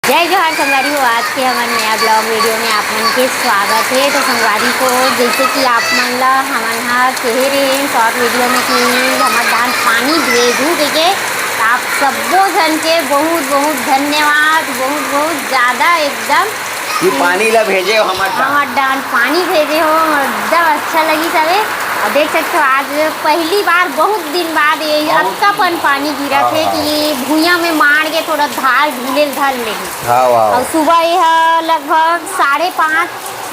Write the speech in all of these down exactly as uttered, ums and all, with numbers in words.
जय जोहार संगवारी हो, आज के हमर नया ब्लॉग वीडियो में आप मन के स्वागत है। तो संगवारी हो, जैसे कि आप मन ला हमन हा कहे रहे शॉर्ट वीडियो में कि हमर डाहर पानी भेजू कहिके, तो आप सब्बो झन के बहुत बहुत धन्यवाद, बहुत बहुत ज्यादा एकदम कि पानी ला भेजे हो हमर डाहर। हमर डाहर पानी भेजे हो, एकदम अच्छा लगी सबे। और देख सकते हो, आज पहली बार बहुत दिन बाद ये बहुत अतका पन पानी गिरत है कि भुइयां में माड़ के थोड़ा धार ढीले धर लेही। हाँ, वाह। और सुबह ये ह लगभग साढ़े पाँच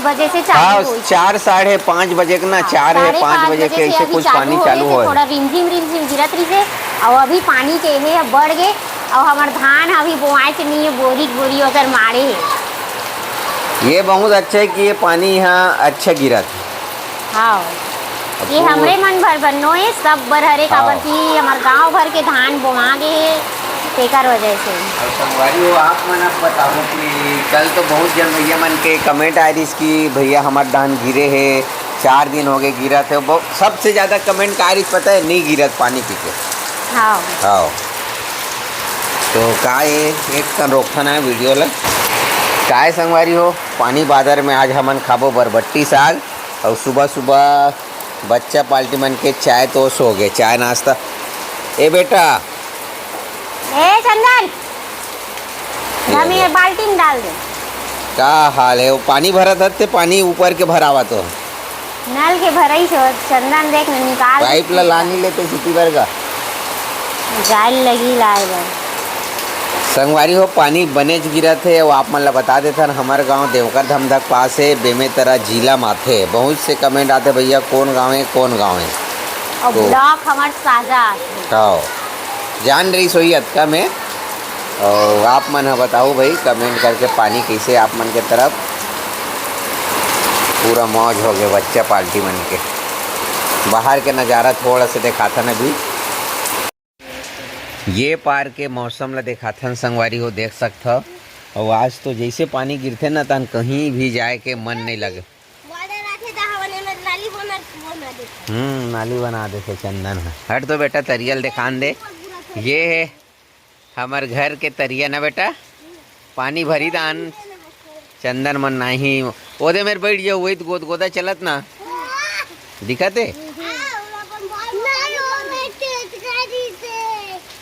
बजे से चालू हाँ, होइस। चार, साढ़े पाँच बजे के ना, हाँ, चार है, साढ़े पाँच पाँच बजे बजे के से ऐसे अभी कुछ चालू पानी होइस चालू है, होए। थोड़ा रिमझिम रिमझिम गिरत रहिसे, और अभी पानी के हे बढ़ गे, और हमर धान अभी बोआए के नहीं है, बोरी के बोरी ओकर मारे है। ये बहुत अच्छा है कि ये पानी यहाँ अच्छा गिरत है। हाँ, अब ये तो हमरे मन भर बर नोहे, सब बर हरे, हाँ। काबर कि हमर गांव भर के धान बोआ गे हे, तेकर वजह से। और संगवारी हो, आप मन अब बताओ कि कल तो बहुत जन भैया मन के कमेंट आ रही कि भैया हमार धान गिरे है, चार दिन हो गए गिरत है। बहुत, सबसे ज्यादा कमेंट का आ रही पता है, नहीं गिरत पानी पी के। हाँ। हाँ। तो का ये एक कन रोकथन है वीडियो ला। काय संगवारी हो, पानी बादर में आज हमन खाबो बरबट्टी साग, और सुबह सुबह बच्चा पार्टी मन के चाय तो सो गए, चाय नाश्ता। ए बेटा, ए चंदन, ये हम ये ले। बाल्टी में डाल दे। का हाल है? वो पानी भरत हत ते पानी ऊपर के भरावा तो। नल के भरई से चंदन देख निकाल पाइप ला लानी लेते सिटी भर का। जाल लगी लाए बर। संगवारी हो, पानी बनेच गिरत हे। अउ आप मन ला बता देथन, हमर गांव देवकर धमधा के पास हे, बेमेतरा जिला म आथे। बहुत से कमेंट आथे, "भैया, कौन गांव हे, कौन गांव हे?" अउ तो ब्लॉक हमर साजा आथे। हव, जान रहीस होही अतका में। अउ आप मन ह बताहू भाई, कमेंट करके, पानी कइसे आप मन के तरफ? पूरा मौज हो गए बच्चा पार्टी मन के। बाहर के नज़ारा थोड़ा से देखाथन अभी। ये पार के मौसम ला देखाथन संगवारी हो, देख सकथव। अउ आज तो जइसे पानी गिरथे ना, तहन कहीं भी जाए के मन नहीं लगे। बॉर्डर आथे त हवन एमे नाली बना, बना देथे। हम्म, नाली बना देथे चंदन ह। हट तो बेटा, तरिया ल देखान दे। ये हे हमर घर के तरिया ना बेटा, पानी भरी दान। चंदन मन नाही, ओदे मेर बैठ जाओ, वही तो गोद गोदा चलत ना। दिखत हे?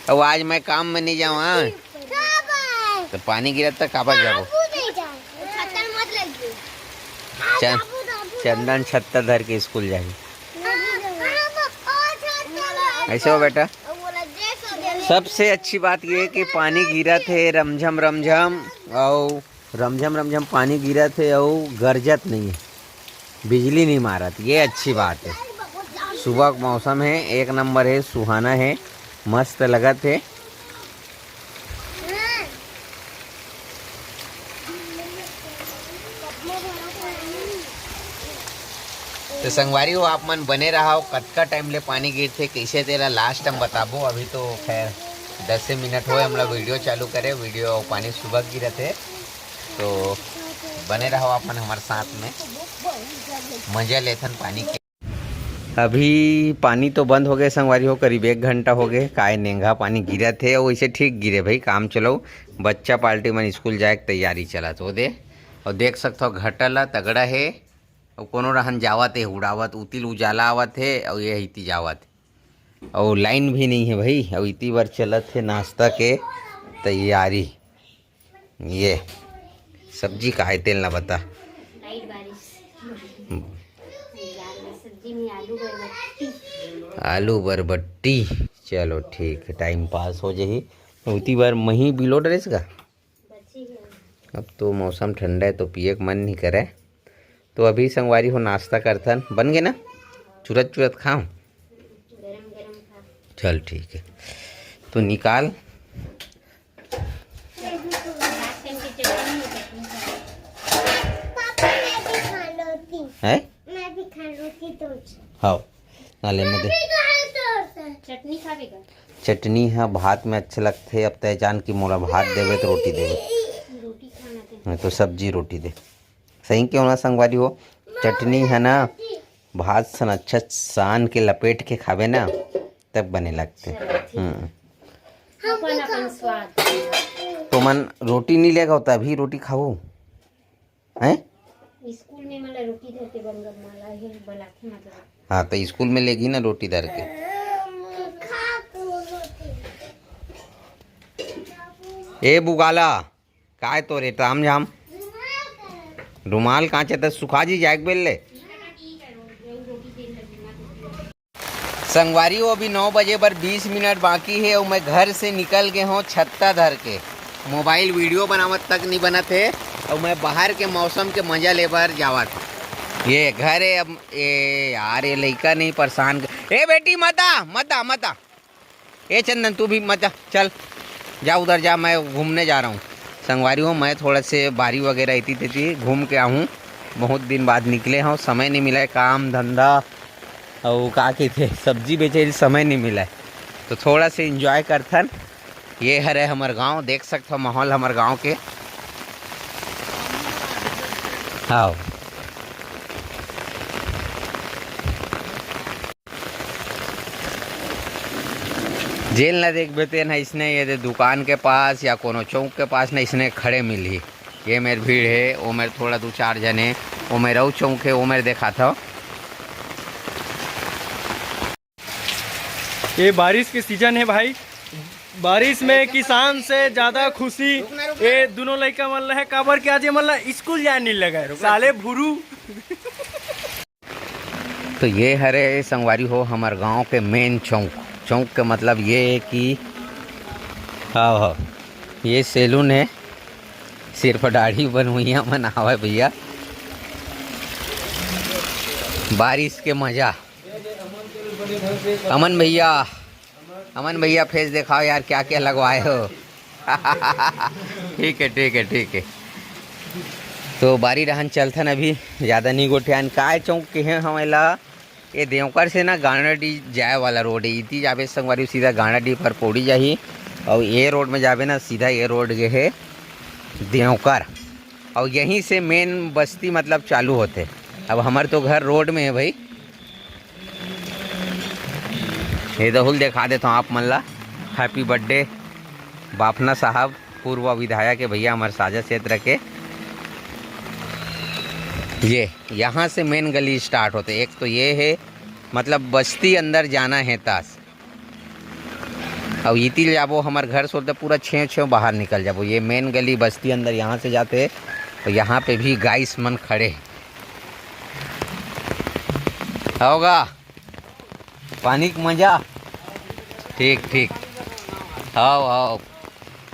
अब आज मैं काम में नहीं जाऊँ, हाँ? तो पानी गिरत त काबर जाबो? छत्ता मत लगिए। चन-, चंदन छत्ता धर के स्कूल जाही। ऐसे हो बेटा? सबसे अच्छी बात ये है कि पानी गिरत हे, रमझम रमझम, अउ रमझम रमझम पानी गिरत हे, अउ गरजत नहीं है, बिजली नहीं मारत, ये अच्छी बात है। सुबह का मौसम है, एक नंबर है, सुहाना है, मस्त लगत है। तो संगवारी हो, आप मन बने रहा हो, कतका टाइम ले पानी गिरथे, कैसे तेला लास्ट हम बताबो। अभी तो खैर दसे मिनट होए हमला वीडियो चालू करे, वीडियो पानी सुबह गिरत हे, तो बने रहो आप मन हमारे साथ में, मजा लेथन पानी के। अभी पानी तो बंद हो गए संगवारी हो, करीब एक घंटा हो गए, काय नेंगा पानी गिरत हे, वैसे ठीक गिरे भाई, काम चलो। बच्चा पार्टी मन स्कूल जाए के तैयारी चलत हो दे, और देख सकथो घटा ला तगड़ा हे, अउ कोनो रहन जावत हे, उड़ावत, उतिल उजाला आवत हे, अउ ये इति जावत हे। अउ लाइन भी नहीं है भाई, अउ इति बर चलत हे नाश्ता के तैयारी। ये सब्जी का है, तेल ना बता। लाइट बारिश। सब्जी में आलू बरबट्टी। आलू बरबट्टी, चलो ठीक है, टाइम पास हो जाही। उती बार मही बिलो डरेस का। अब तो मौसम ठंडा है तो पिए के मन नहीं करे। तो अभी संगवारी हो नाश्ता करथन, बन गए ना? चुरत चुरत खाओ। चल ठीक है, तो निकाल। पापा, मैं भी खा लेती। है? मैं भी खा लेती तो। हाँ, ना ले मैं दे। मैं भी खा लेती। चटनी खाबे का? चटनी ह भात में अच्छा लगथे। अब तय जान कि मोला भात देवे तो रोटी देवे। रोटी खाना थे। मैं तो सब्जी रोटी दे। सही क्यों ना संगवारी हो, चटनी है ना, भात सन अच्छा सान के लपेट के खावे ना, तब बने लगथे। चलो, ठीक है। हम्म। अपन अपन स्वाद। तुमन रोटी नहीं लेगा होता, अभी रोटी खाओ, हैं? स्कूल में मला रोटी धरते बन गरमाला है, बलाथे मतलब। हाँ, तो स्कूल में लेगी ना रोटी धर के। ए बुगाला, काय तोरे ताम झाम? रुमाल कांचे त सुखा जी जाए के बेल ले। संगवारी हो, अभी नौ बजे बर बीस मिनट बाकी हे अउ मैं घर से निकल गे हों छत्ता धर के। मोबाइल वीडियो बनावत तक नहीं बनत हे अउ मैं बाहर के मौसम के मजा ले बर जावत हों। ये घर हे अब, ए यार, ये लइका नहीं परेशान कर, ए बेटी मत आ, मत आ, मत आ। ए चंदन, तू भी मत जा, चल, जा उधर जा, मैं घूमने जा रहा हूँ। संगवारी हो, मैं थोड़ा से बारी वगैरह इति तेती घूम के आहूँ। बहुत दिन बाद निकले हों, समय नहीं मिला है, काम धंधा अउ का कहिथे, सब्जी बेचे के समय नहीं मिला है, तो थोड़ा से एंजॉय करथन। ये हरे हमर गांव, देख सकथव माहौल हमर गांव के। हाँ, जेन ला देखबे तेन ह इसने ये दे दुकान के पास या कोनो चौक के पास न इसने खड़े मिलही। ये मेर भीड़ हे, ओ मेर थोड़ा दू चार झन हे, ओ मेर अउ चौक हे, ओ मेर देखाथव। ये बारिश के सीजन हे भाई, बारिश में किसान से ज्यादा खुशी ये दोनों लइका मन ला हे, काबर के आज ये मन ला स्कूल जाए नहीं लगा, साले भुरू। तो ये हरे संगवारी हो हमर गांव के मेन चौक। चौक के मतलब ये है कि, हाँ, हाँ, ये सैलून है, सिर्फ दाढ़ी बनवइया मन आवे भैया। बारिश के मजा। अमन भैया, अमन भैया, फेस देखाओ यार, क्या क्या लगवाए हो? ठीक है, ठीक है, ठीक है। तो बारी रहन चलथन, अभी ज़्यादा नहीं गोठियान। काय चौक के हैं हम एला? ये देवकर से ना गांडाडीह जाए वाला रोड है। इति जाबे संगवारी, सीधा गांडाडीह पर पौड़ी जाही, और ये रोड में जाबे ना, सीधा ये रोड गे है देवकर, और यहीं से मेन बस्ती मतलब चालू होते। अब हमारे तो घर रोड में है भाई, ये दहुल देखा देता हूँ आप मन ला। हैप्पी बर्थडे बाफना साहब, पूर्व विधायक है भैया हमारे साझा क्षेत्र के। ये यहाँ से मेन गली स्टार्ट होते, एक तो ये है, मतलब बस्ती अंदर जाना है तास। अब इति ले जाबो, हमारे घर से होते पूरा छेव छेव बाहर निकल जाबो। ये मेन गली बस्ती अंदर यहाँ से जाते, तो यहाँ पे भी गाइस मन खड़े हैं। होगा पानी के मजा। ठीक, ठीक। हाव, हाव,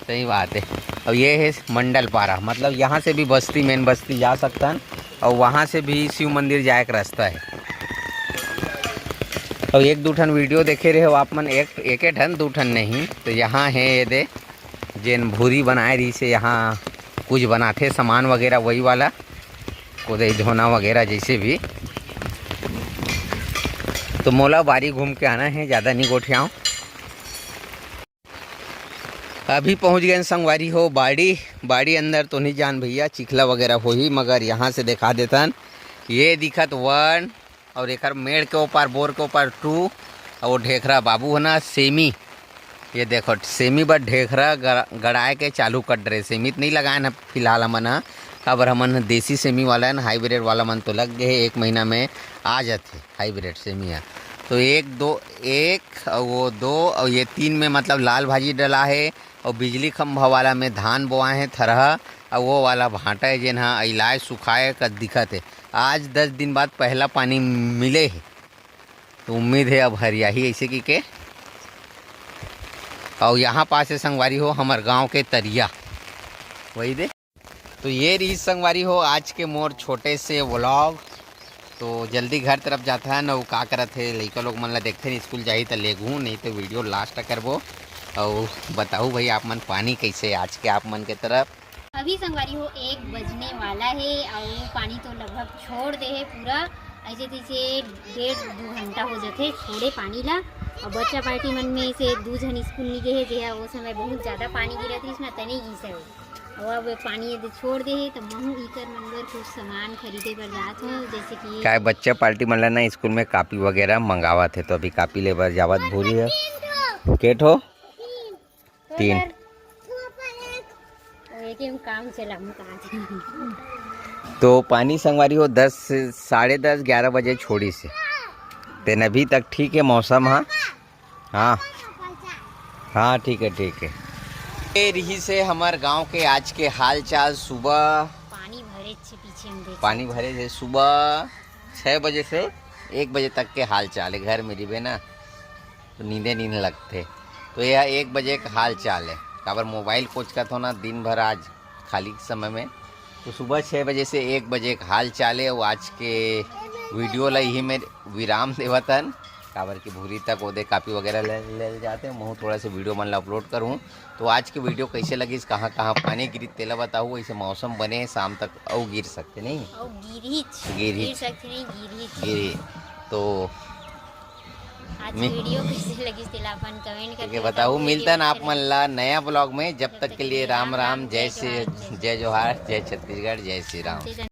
सही बात है। और ये है मंडल पारा, मतलब यहाँ से भी बस्ती, मेन बस्ती जा सकता है, और वहाँ से भी शिव मंदिर जाए का रास्ता है। और एक दू ठन वीडियो देखे रहे हो आप मन, एक, एक ठन, दू ठन नहीं, तो यहाँ है ये दे, जेन भूरी बनाए रही से, यहाँ कुछ बनाते सामान वगैरह, वही वाला कोदई धोना वगैरह जैसे भी। तो मोला बारी घूम के आना है, ज़्यादा नहीं गोठियाऊँ। अभी पहुँच गए संगवारी हो बाड़ी। बाड़ी अंदर तो नहीं जान भैया, चिखला वगैरह होही, मगर यहाँ से दिखा देतन। ये दिखत वन, और एकर मेड़ के ऊपर, बोर के ऊपर टू, और ढेखरा बाबू है ना, सेमी। ये देखो, सेमी बर ढेखरा गड़-, गड़ाए के चालू कर डरे। सेमी तो नहीं लगाए ना फिलहाल हमन ह, काबर हमन ह देसी सेमी वाला है ना, हाइब्रिड वाला मन तो लग गए, एक महीना में आ जाते हाइब्रिड सेमी ह। तो एक दो, एक और वो दो और ये तीन में मतलब लाल भाजी डला है, और बिजली खंभा वाला में धान बोआए हैं थरहा, और वो वाला भांटा है जेन ह अइलाए सुखाए का दिखत है। आज दस दिन बाद पहला पानी मिले है, तो उम्मीद है अब हरियाही ऐसे की के। और यहाँ पास है संगवारी हो हमर गांव के तरिया, वही दे। तो ये रही संगवारी हो आज के मोर छोटे से व्लॉग। तो जल्दी घर तरफ जाता है ना, वो का करत है, लइका लोग मन ला देखते हैं, स्कूल जाही त लेगहूँ, नहीं तो वीडियो लास्ट करबो। और बताओ भाई, आप मन पानी कैसे आज के आप मन के तरफ? अभी संगवारी हो एक बजने वाला है और पानी तो लगभग छोड़ दे है पूरा, ऐसे तैसे डेढ़ दू घंटा हो जाथे छोड़े पानी ला। और बच्चा पार्टी मन में से दू झन स्कूल नहीं गए है, जे है वो समय बहुत ज़्यादा पानी गिरत रहिस ना, तने गिस है। और अब पानी यदि छोड़ दे है तो महू इकर मन बर कुछ सामान खरीदे बर जात हूँ, जैसे कि काय बच्चा पार्टी मन ला ना स्कूल में कॉपी वगैरह मंगावत है, तो अभी कॉपी ले बर जावत भूरी है। के ठो? तीन। वो एक ही काम चला, हम कहाँ थे? तो पानी संगवारी हो, दस, साढ़े दस, ग्यारह बजे छोड़ी से, तेन अभी तक ठीक है मौसम। हाँ, हाँ, हाँ, ठीक है, ठीक है। ये रही से हमार गांव के आज के हाल चाल। सुबह पानी भरे छे, पीछे हम देख पानी भरे थे सुबह छः बजे से एक बजे तक के हाल चाल है। घर में रिबे ना, तो नींदे नींद लगते। तो यह एक बजे का हाल चाल है। काबर मोबाइल कोचकत हो ना दिन भर आज खाली समय में। तो सुबह छः बजे से एक बजे का हाल चाल है। वो आज के वीडियो ला ही मैं विराम देवत हन, काबर कि भूरी तक ओदे कापी वगैरह ले, ले जाते हैं। महू थोड़ा सा वीडियो मन ला अपलोड करूँ। तो आज की वीडियो कैसे लगिस, कहाँ कहाँ पानी गिरी, तेला बताहू। ऐसे मौसम बने, शाम तक अउ गिर सकते नहीं। अउ गिरही छ, गिरही गिर छ। सकते नहीं, गिरही छ। गिरही। तो आज मी- वीडियो कैसे लगिस, तेला अपन कमेंट करके ठीक है, बताहू। बताहू। मिलता ना आप मन ला नया ब्लॉग में। जब तक के लिए राम राम, जय श्री, जय जोहार, जय छत्तीसगढ़, जय श्री राम।